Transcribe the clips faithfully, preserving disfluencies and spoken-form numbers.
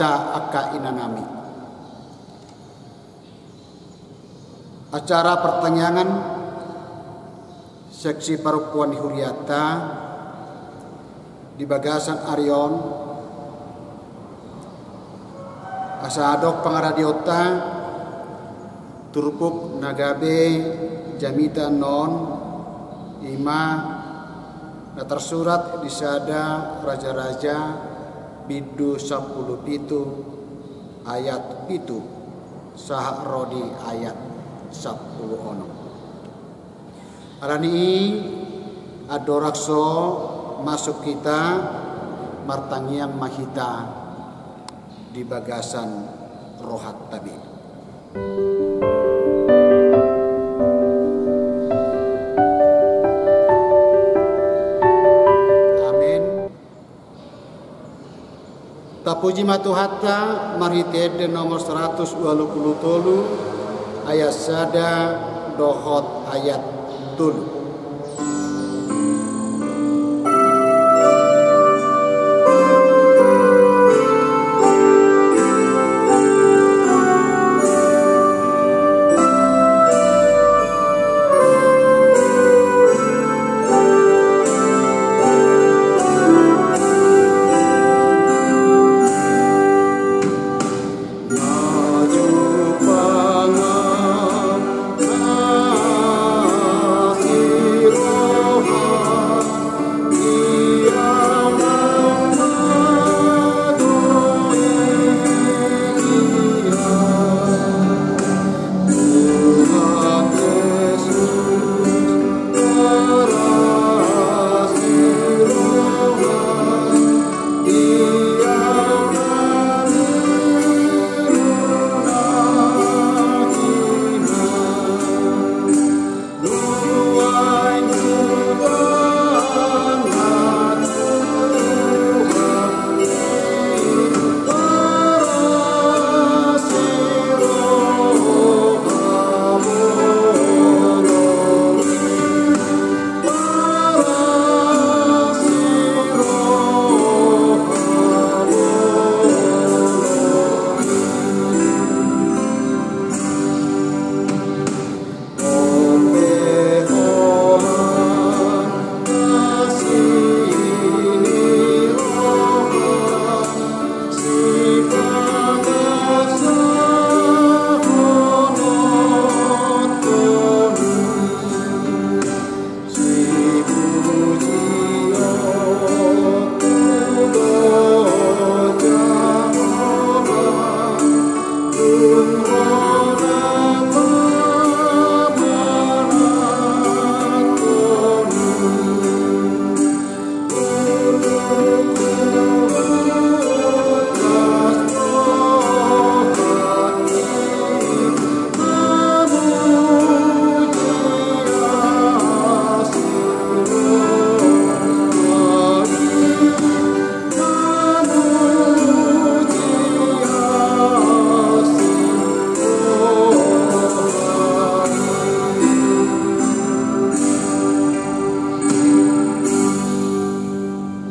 Angka inanami, acara partangiangan seksi parompuan ni hurianta di bagasan ari on, asa adong pangaradionta turpuk na gabe jamita on, ima na tarsurat di sada Raja-raja bindu sampulu pitu ayat pitu sahat ro di ayat sampulu onom. Alani i, andorang so masuk hita, martangiang ma hita di bagasan rohanta be. Amen. Tapuji ma Tuhanta marhite Ende nomor saratus ualu pulu tolu, ayat sada dohot ayat tolu.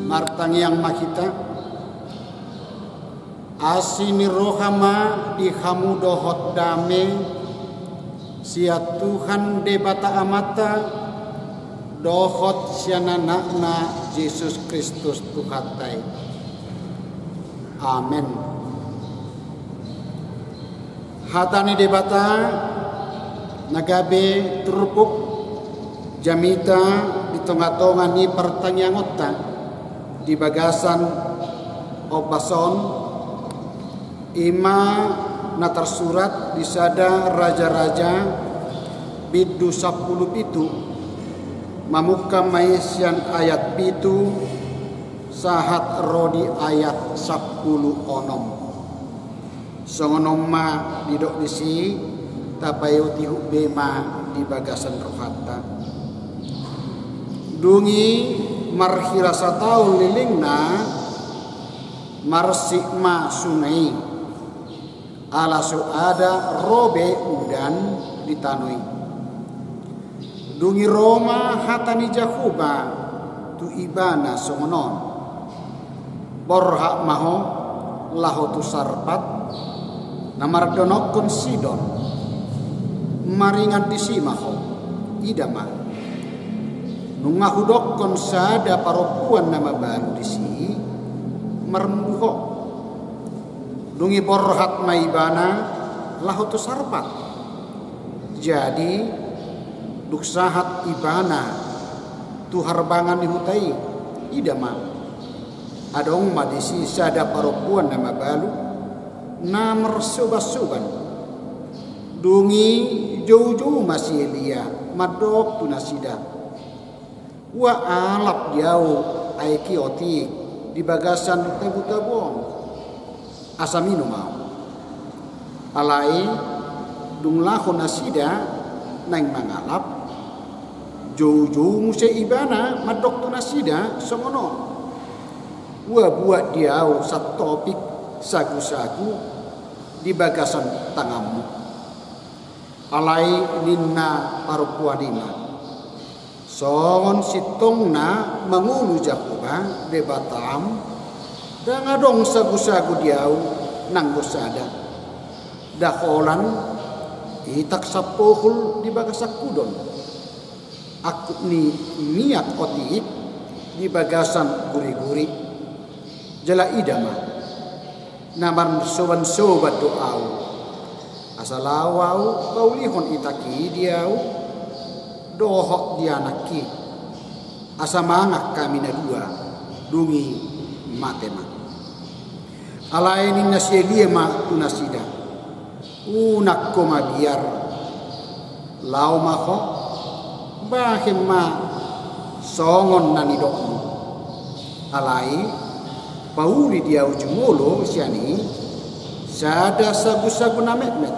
Martangiang ma hita. Asi ni roha ma di hamu dohot dame sian Tuhan Debata Amanta dohot sian Anakna Jesus Kristus Tuhanta i. Amen. Hata ni Debata na gabe turpuk jamita di tonga-tonga ni partangiangonta di bagasan ombas on, ima na tarsurat di sada Raja-raja bindu sampulu pitu, mamungka ma i sian ayat pitu sahat ro di ayat sampulu onom. Songon on ma didok disi, tapaihut-ihut be ma di bagasan rohanta. Dung i marhira sataon lelengna, marsik ma sungai i, ala so ada ro be udan di tano i. Dung i ro ma hata ni Jahowa tu ibana songon on: Borhat ma ho, laho tu Sarpat, na mardonokkon Sidon. Maringan disi ma ho, ida ma, nunga hudokkon sada parompuan na mabalu disi marmunduk ho. Dung i borhat ma ibana laho tu Sarpat. Jadi, dung sahat ibana tu harbangan ni huta i, ida ma, adong ma disi sada parompuan na mabalu, na marsobansoban. Dung i joujou ma si Elia, mandok tu nasida: Ua alap di ahu aek i otik di bagasan tabutabu on, asa minum ahu. Alai dung laho nasida naeng mangalap, joujou muse ibana mandok tu nasida songon on: Ua buat di ahu santopik sagusagu di bagasan tanganmu. Alai ninna parompuan i ma: Songon sintongna mangolu Jahowa Debatam, ndang adong sagusagu di ahu nanggo sada. Nda holan itak sampohul di bagas angkudon, angkup ni miak otik di bagasan guriguri. Jala ida ma, na marsobansoban do ahu, asa laho ahu paulihon itak i di ahu dohot di anakki, asa mangan hami na dua, dung i mate ma. Alai ninna si Elia ma tu nasida: Unang ho mabiar, laho ma ho, bahen ma songon na nidokmu. Alai pauli di ahu jumolo sian i sada sagusagu na metmet,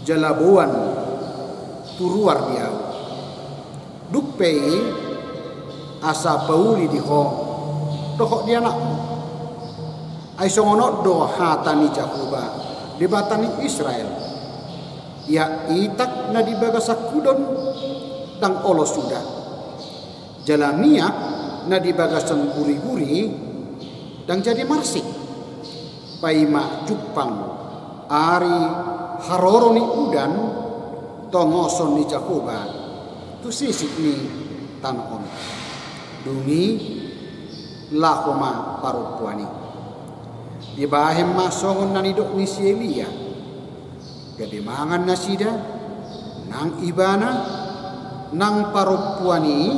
jala boan tu ruar di ahu. Dung pe i, asa pauli di ho dohot di anakmu. Ai songon on do hata ni Jahowa, Debata ni Israel: Ia itak na di bagas angkudon ndang olo suda, jala miak na di bagasan guriguri ndang jadi marsik, paima jumpang ari haroro ni udan tongoson ni Jahowa tu sisik ni tano on. Dung i laho ma parompuan i. Dibahen ma songon na nidok ni si Elia. Gabe mangan nasida, nang ibana, nang parompuan i,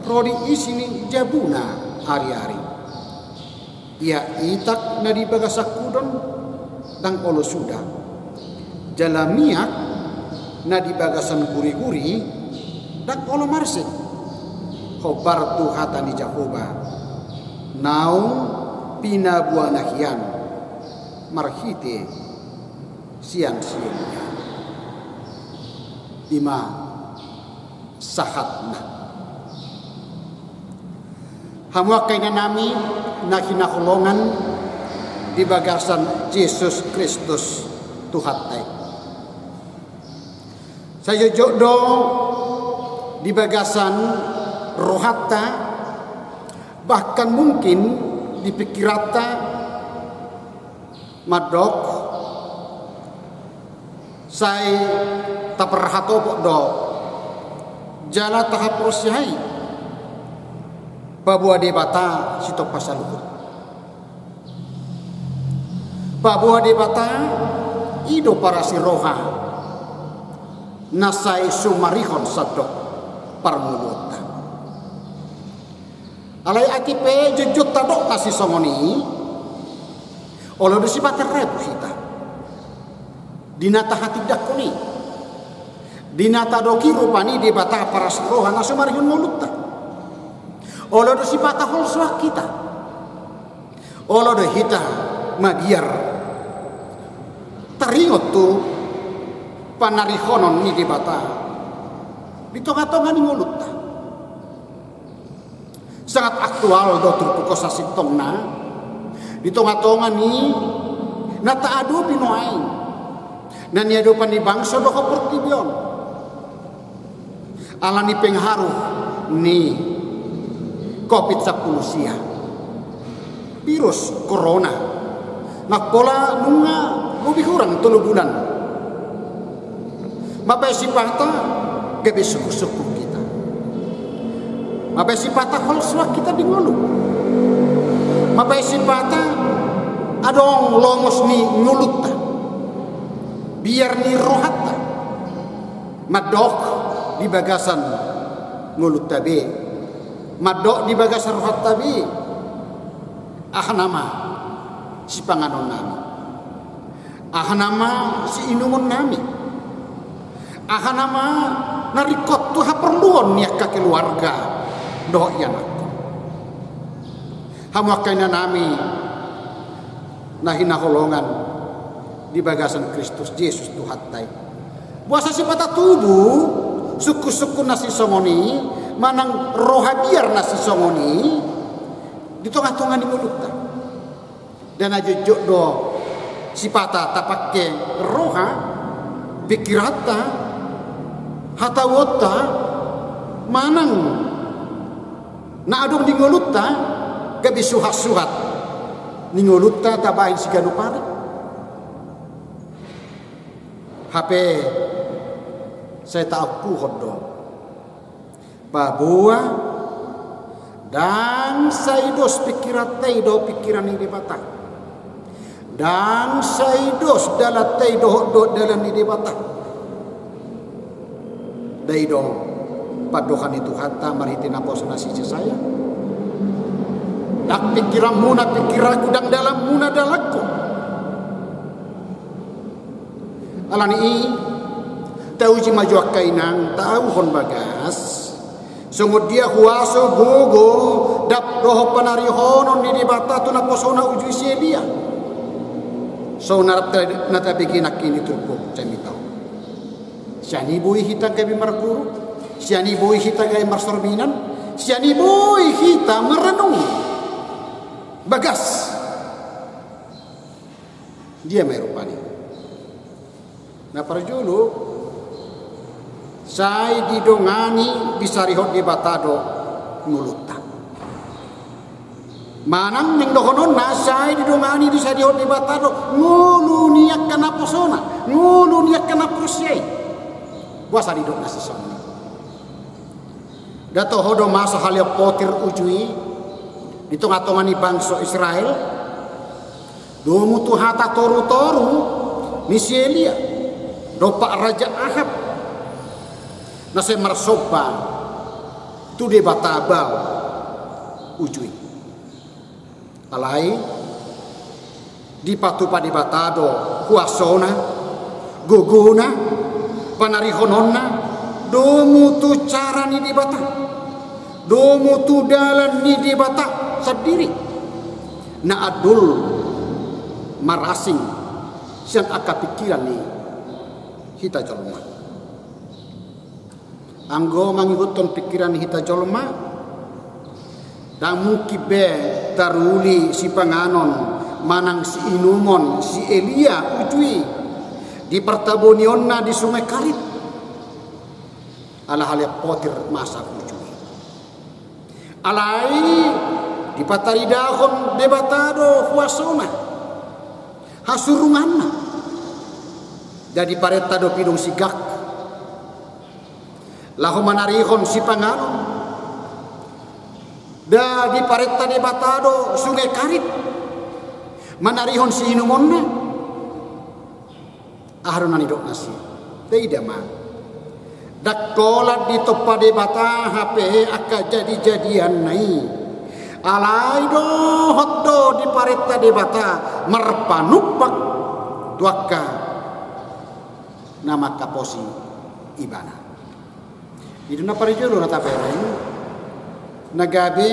ro di isi ni jabuna ariari. Ia itak na di bagas angkudon ndang olo suda, jala miak na di bagasan guriguri ndang olo marsik, hombar tu hata ni Jahowa naung pinaboana hian marhite sian si Elia. I ma sahatna. Hamu angka inanami na hinaholongan di bagasan Jesus Kristus Tuhanta i. Sai jotjot do di bagasan rohanta, bahkan mungkin di pikiranta, mandok, sai taparhatopot do jala tahaporseai paboa Debata sitompa saluhut. Paboa Debata i do parasi roha na sai sumarihon sandok parngoluonta. Alai ate pe jotjot tadok asi songon i, olo do sipata ragu hita di na tahatindangkon i, di na tadok i rupani Debata parasi roha na sumarihon ngolunta. Olo do sipata holsoan hita, olo do hita mabiar taringot tu panarihonon ni Debata di tongatonga ni ngolunta. Sangat aktual do turpuk on sasintongna di tongatonga ni na taadopi nuaeng, na niadopan ni bangso dohot portibi on, ala ni pengaruh ni Covid sampulu sia, virus corona. Nang pola nunga lobi hurang tolu bulan, mambahen sipata gabe sungkun-sungkun hita. Mambahen sipata holsoan hita di ngolu. Mambahen sipata adong lomos ni ngolunta, biar ni rohanta. Mandok di bagasan ngolunta be, mandok di bagasan rohanta be. Aha nama sipanganon nami? Aha nama siinumon nami? Aha nama na ringkot tu haporluon ni angka keluarga dohot ianakhon? Hamu angka inang nami na hinaholongan di bagasan Kristus Jesus Tuhanta i, boasa sipata tubu sungkun-sungkun na sisongon i manang roha biar na sisongon i di tonga-tonga ni ngolunta? Ndang na jotjot do sipata tapangke roha, pingkiranta, hatauonta, manang na adong di ngolunta gabe suhat-suhat ni ngolunta tabahen siganup ari? Hape sai taompuhon do, paboa ndang sai dos pingkiranta i dohot pingkiran ni Debata. Ndang sai dos dalanta i dohot, dohot dalan ni Debata. Ndai do pandohan ni Tuhanta marhite naposona si Jesaya? Ndang pingkiranmuna pingkiranku, ndang dalanmuna dalanku. Alani i, tauji ma jo angka inang, tahuthon bagas songon dia huaso, gogo, dap dohot panarihonon ni Debata tu naposona uju i si Elia. Songon na rap ta-, na tabege nangkin di turpuk jamita on. Sian i boi hita gabe marguru, sian i boi hita gabe marsorminan, sian i boi hita marrenung. Bagas. Dia ma i rupani? Na parjolo, sai didongani disarihon Debata do ngolunta. Manang naeng dohononna, sai didongani disarihon Debata do ngolu ni angka naposona, ngolu ni angka na porsea i. Boasa didok na sisongon i? Nda toho do masa haleon potir uju i di tonga-tonga ni bangso Israel, domu tu hata toru-toru ni si Elia dompak Raja Ahab na sai marsomba tu debata Baal uju i. Alai dipatupa Debata do huasona, gogona, panarihononna, domu tu cara ni Debata, domu tu dalan ni Debata sandiri, na andul marasing sian angka pingkiran ni hita jolma. Anggo mangihuthon pingkiran ni hita jolma, ndang mungkin be taruli sipanganon manang siinumon si Elia uju i di partabonionna di Sungai Karit. Ala haleon potir masa uju i. Alai dipataridahon Debata do huasona, hasurunganna. Nda diparenta do pidong sigak laho manarihon sipanganon. Nda diparenta Debata do Sungai Karit manarihon siinumonna. Aha do na nidokna i? Taida ma. Ndang holan ditompa Debata hape angka jadi-jadianna i. Alai dohot do diparenta Debata marpanumpak tu angka na mangkaposi ibana. I do na parjolo na tabereng, na gabe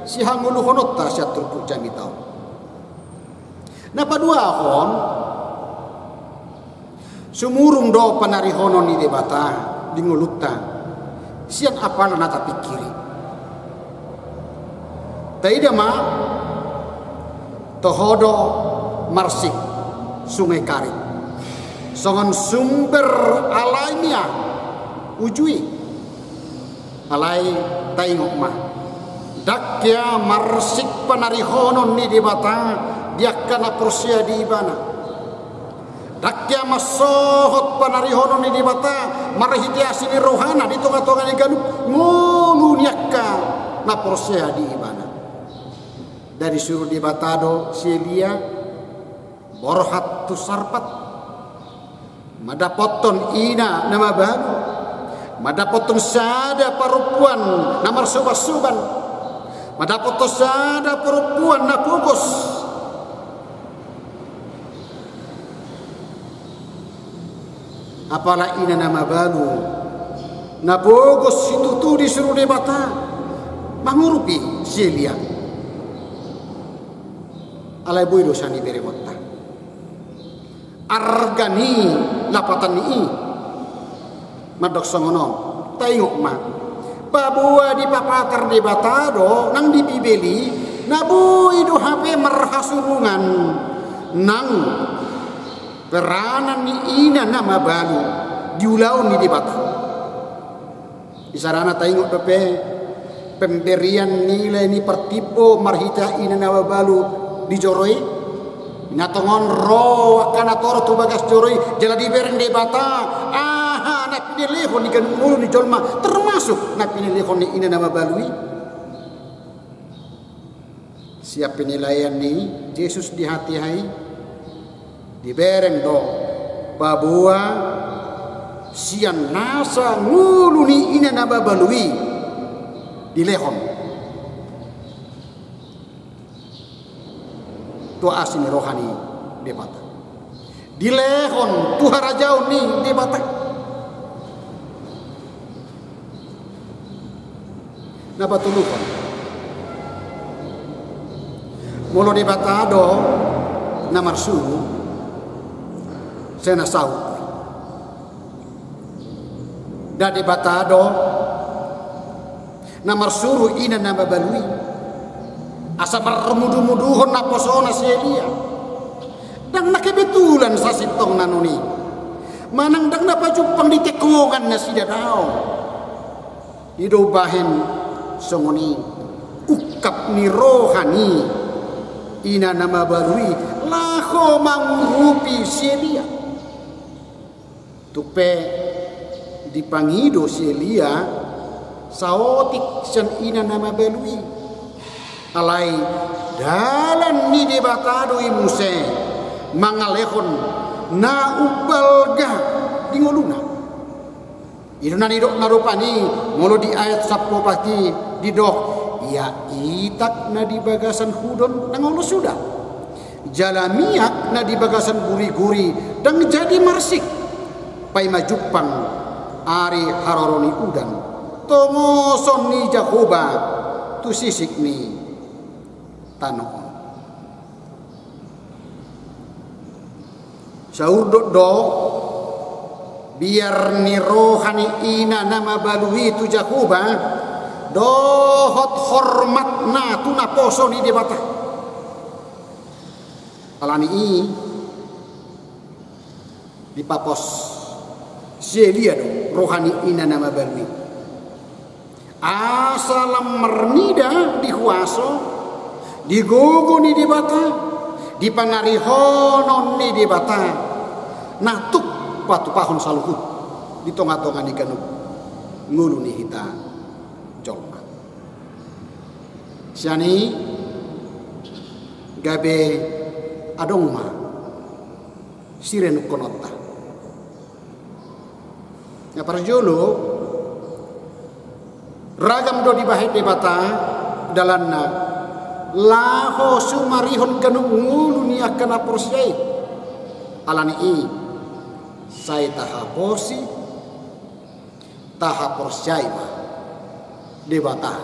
sihangoluhononta sian turpuk jamita on. Na paduahon, sumurung do panarihonon ni Debata di ngolunta sian apala na tapingkiri. Taida ma, toho do marsik Sungai Karit songon sumber alamiah uju i. Alai taingot ma, ndang hea marsik panarihonon ni Debata di angka na porsea di ibana. Ndang hea mansohot panarihonon ni Debata marhite asi ni rohana di tonga-tonga ni ganup ngolu ni angka na porsea di ibana. Ndang disuru Debata do si Elia borhat tu Sarpat mandapothon ina na mabalu, mandapothon sada parompuan na marsoban-soban, mandapothon sada parompuan na pogos. Apala ina na mabalu na pogos situtu disuru Debata mangurupi si Elia. Alai boi do sian i berengonta arga ni lapatan ni i. Mandok songon on, taingot ma, paboa dipapatar Debata do nang di Bibel i na boi do hape marhasurungan nang peranan ni ina na mabalu di ulaon ni Debata. Isarana taingot dope pemberian nilai ni partimbo marhite ina na mabalu di joro i. Na tongon ro angka na torop tu bagas joro i jala dibereng Debata aha na pinelehon di ganup ngolu ni jolma, termasuk na pinelehon ni ina na mabalu i. Sian penilaian ni Jesus di hatiha i, dibereng do paboa sian nasa ngolu ni ina na mabalu i dilehon tu asi ni roha ni Debata, dilehon tu harajaon ni Debata. Na patoluhon, molo Debata do na marsuru, sai na saut. Ndang Debata do na marsuru ina na mabalu i asa marmudu-muduhon naposona si Elia. Ndang na kebetulan sasintongna on i, manang ndang na pajumpang di tengkongan nasida daong. I do umbahen songon i ungkap ni roha ni ina na mabalu i laho mangurupi si Elia. Tung pe dipangido si Elia saotik sian ina na mabalu i. Alai dalan ni Debata do i muse mangalehon na umbalga di ngoluna. I do na nidokna rupani molo di ayat sampulu opat i didok, ia itak na di bagasan hudon ndang olo suda, jala miak na di bagasan guri-guri ndang jadi marsik, paima jumpang ari haroro ni udan, tongoson ni Jahowa tu sisik ni tano on. Saurdot do biar ni roha ni ina na mabalu i tu Jahowa dohot hormatna tu naposo ni Debata. Alani i dipapos si Elia do roha ni ina na mabalu i asa lam marnida di huaso, di gogo ni Debata, di panarihonon ni Debata na tuk patupahon saluhut di tonga-tonga ni ganup ngolu ni hita jolma. Sian i gabe adong ma sirenungkononta. Na parjolo, ragam do dibahen Debata dalanna laho sumarihon ganup ngolu ni angka na porsea i. Alani i sai tahaposi, tahaporseai ma Debata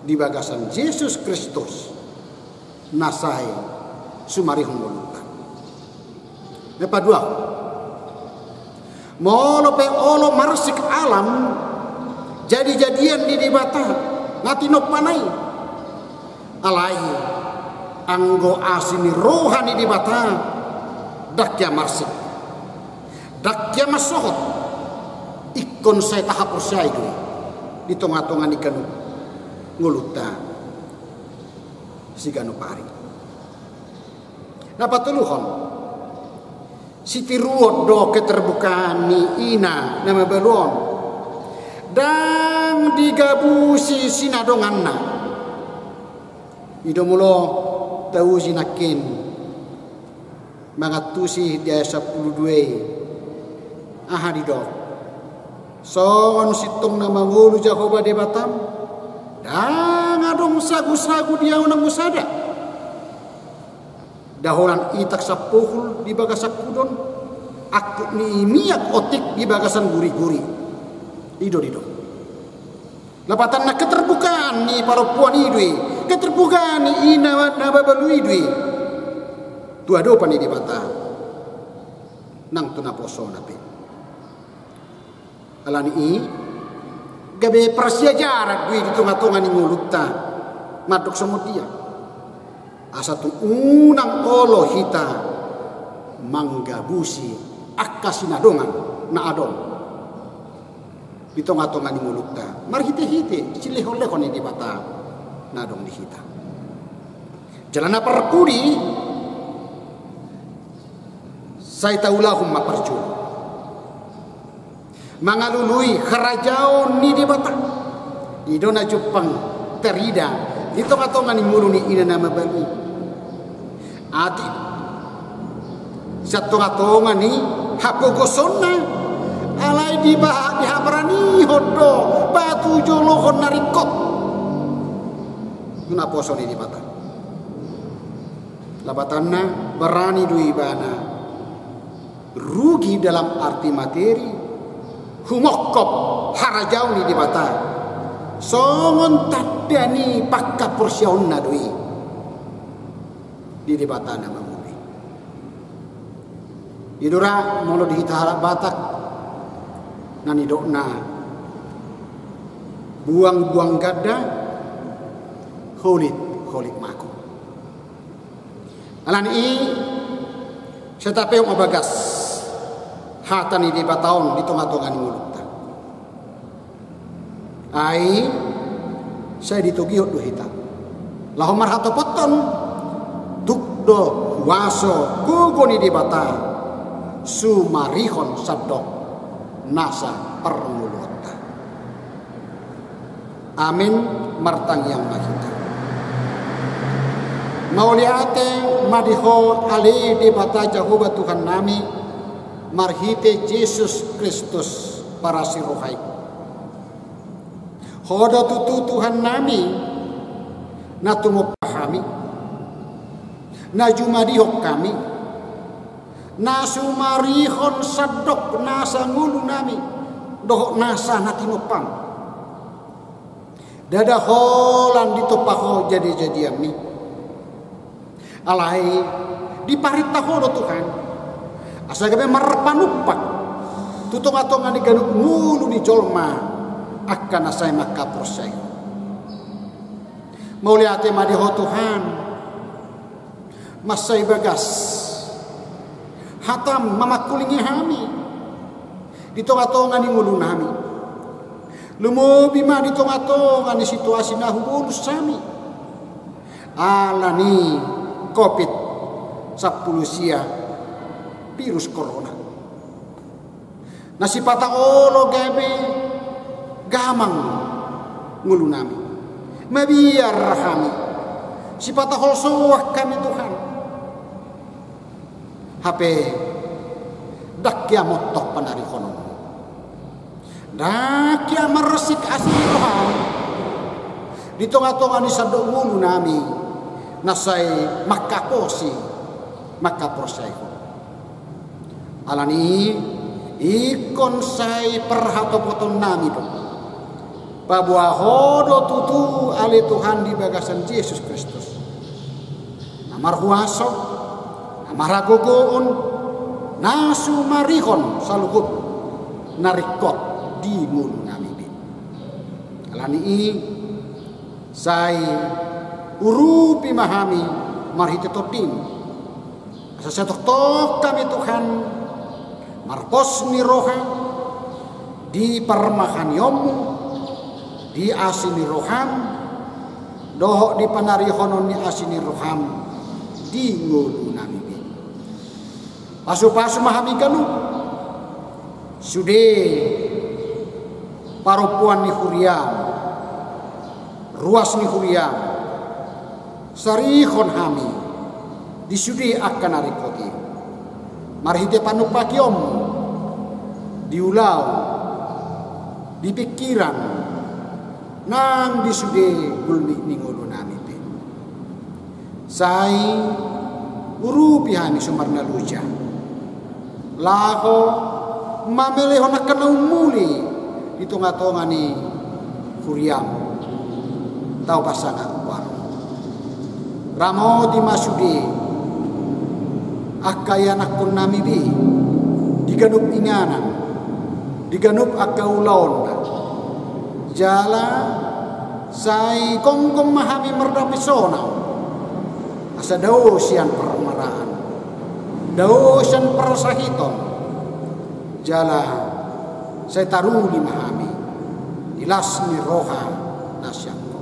di bagasan Jesus Kristus na sai sumarihon ngolunta. Na paduahon, molo pe olo marsik alam jadi-jadian ni Debata na tinompana i, alai anggo asi ni roha ni Debata ndang hea marsik, ndang hea mansohot, ingkon sai tahaporseai do i di tonga-tonga ni ganup ngolunta siganup ari. Na patoluhon, sitiruon do keterbukaan ni ina na mabalu on. Ndang digabusi sinadonganna. I do molo tauji nangkin mangantusi di ayat sampulu dua i. Aha didok? Songon sintong na mangolu Jahowa Debatam, ndang adong sagusagu di ahu nanggo sada. Nda holan itak sampohul di bagasan hudon, angkup ni i miak otik di bagasan guriguri. I do didok. Lapatanna keterbukaan ni parompuan i do i, keterbukaan ni ina na mabalu i do i tu adopan ni Debata nang tu naposona pe. Alani i, gabe parsiajaran do i di tongatonga ni ngolunta mandok songon dia. Asa tung unang olo hita manggabusi angka sinadongan na adong di tongatonga ni ngolunta marhitehite silehonlehon ni Debata na adong di hita. Jala na parpudi, sai taulahon ma parjolo mangalului harajaon ni Debata. I do na jumpang tarida di tongatonga ni ngolu ni ina na mabalu i. Atik sian tongatonga ni hapogosonna, alai dibahat dihabaranihon do batu jolohon na ringkot. Tu naposo ni Debata. Lapatanna, barani do ibana rugi dalam arti materi, humongkop harajaon ni Debata songon tanda ni panghaporseaonna do i di Debata na mangolu i. I do ra molo di hita halak Batak na nidokna buangbuang ganda, holitholit mago. Alani i, sai tapehon ma bagas hata ni Debata on di tongatonga ni ngolunta. Ai sai ditogihon do hita laho marhatopothon tuk do huaso gogo ni Debata sumarihon sandok nasa parngoluonta. Amen. Martangiang ma hita. Mauliate ma di Ho ale Debata Jahowa Tuhannami, marhite Jesus Kristus parasi roha i. Ho do tutu Tuhannami na tumompa hami, na jumadihon hami, na sumarihon sandok nasa ngolunami dohot nasa na tinompam. Ndada holan ditompa Ho jadejadianmi. Alai diparinta Ho do Tuhan asa gabe marpanumpak tu tongatonga ni ganup ngolu ni jolma angka na sai manghaporseai Ho. Mauliate ma di Ho Tuhan, mansai bagas hatam mamangkulingi hami di tongatonga ni ngolunami. Lumobi ma di tongatonga ni situasi na hubolus hami alani Covid sampulu sia, virus corona. Na sipata olo gabe gamang ngolunami, mabiar hami, sipata holsoan hami Tuhan. Hape ndang hea montok panarihononmu, ndang hea marsik asi ni roham di tongatonga ni sandok ngolunami na sai manghaposi, manghaporseai Ho. Alani i, ingkon sai parhatopotonnami do, paboa Ho do tutu ale Tuhan di bagasan Jesus Kristus, na marhuaso, na marhagogoon, na sumarihon saluhut na ringkot di ngolunami be. Alani i, sai urupi ma hami marhite TondiM. Asa sai tongtong hami Tuhan marpos ni roha di parmahanionmu, di asi ni roham, dohot di panarihonon ni asi ni roham di ngolunami be. Pasu-pasu ma hami ganup, sude parompuan ni huriam, ruas ni huriam, sarihon hami di sude angka na ringkot i, marhite panumpationmu di ulaon, di pingkiran, nang di sude gulmit ni ngolunami pe. Sai urupi hami sumarna loja, laho mamelehon angka na ummuli di tonga-tonga ni huriam. Tau pasangap uarmu. Ramoti ma sude angka ianakkonnami be di ganup inganan, di ganup angka ulaonna. Jala sai gomgom ma hami mardame sonang, asa dao sian parmaraan, dao sian parsahiton, jala sai taruli ma hami di las ni roha na sian Ho.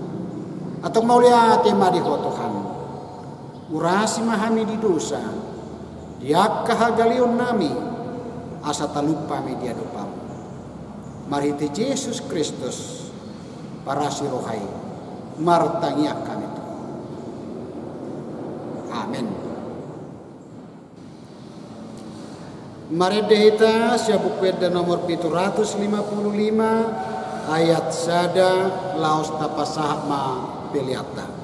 Antong mauliate ma di Ho Tuhan. Urasi ma hami di dosa, di angka hagaleonnami, asa talup hami di adopanmu. Marhite Jesus Kristus, parasi roha i, martangiang hami tu Ho. Amen. Marende hita sian Buku Ende nomor pitu ratus lima puluh lima, ayat sada, laos tapasahat ma peleanta.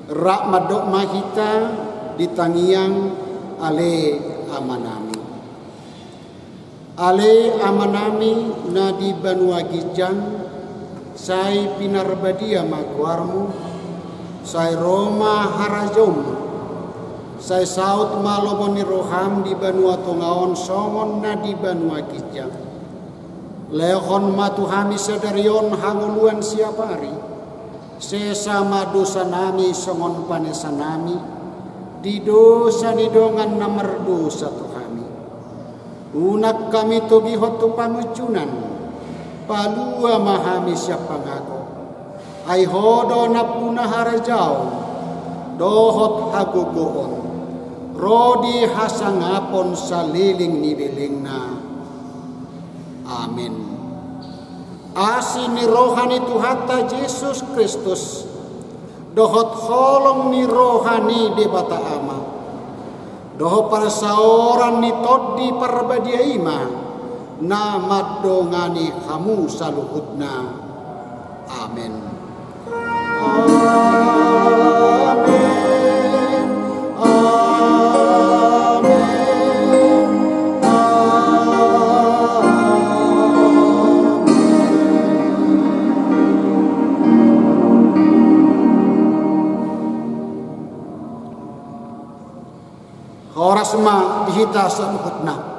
Rap mandok ma hita di tangiang. Ale Amanami. Ale Amanami na di banua ginjang, sai pinarbadia ma goarmu, sai ro ma harajaonmu, sai saut ma lomo ni roham di banua tonga on songon na di banua ginjang. Lehon ma tu hami sadari on hangoluan siapari. Sesa ma dosanami songon panesanami di dosa ni dongan na mardosa tu hami. Unang hami togihon tu pangunjunan, palua ma hami sian pangago. Ai Ho do nampuna harajaon dohot hagogoon ro di hasangapon saleleng ni lelengna. Amen. Asi ni roha ni Tuhanta Jesus Kristus, dohot holong ni roha ni Debata Ama, dohot parsaoran ni Tondi Parbadia i ma na mandongani hamu saluhutna. Amen. Amen. Amen. Amen. Horas ma di hita saluhutna.